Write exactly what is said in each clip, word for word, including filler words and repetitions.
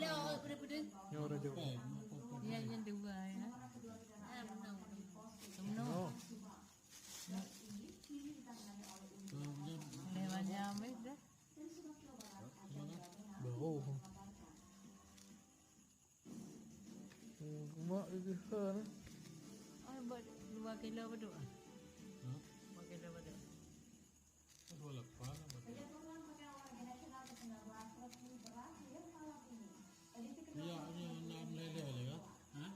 Nyoe raja. Ya, yang dua ya. Ah, benar. Benar. No. Lewat jam dah. Baru. Hmm, mak itu ha. Oh, buat dua kilo beduk ah. Hah? Dua kilo beduk. Dua lapan apa dia? Iya, ini enam lele ya. Hah?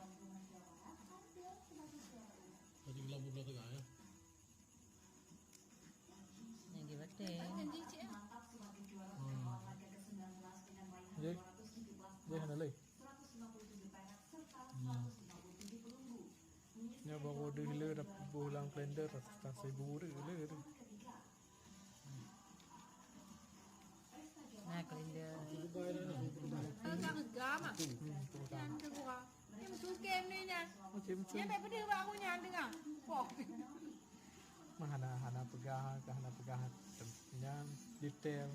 Tadi gelam belah tengah ya. Yang di batin. Hmm. Jadi, dia hana lagi. Hmm. Nya baru deuh le dah bulang kalender rasa seribu le le tu. Nah, kalender. Agak gam ah. Yang tu gua. Yang suka ni nya. Macam tu. Yang tak pedih baru nya dengar. Poh. Mah hana, hana peugah, hana peugah tem-, nyan detail.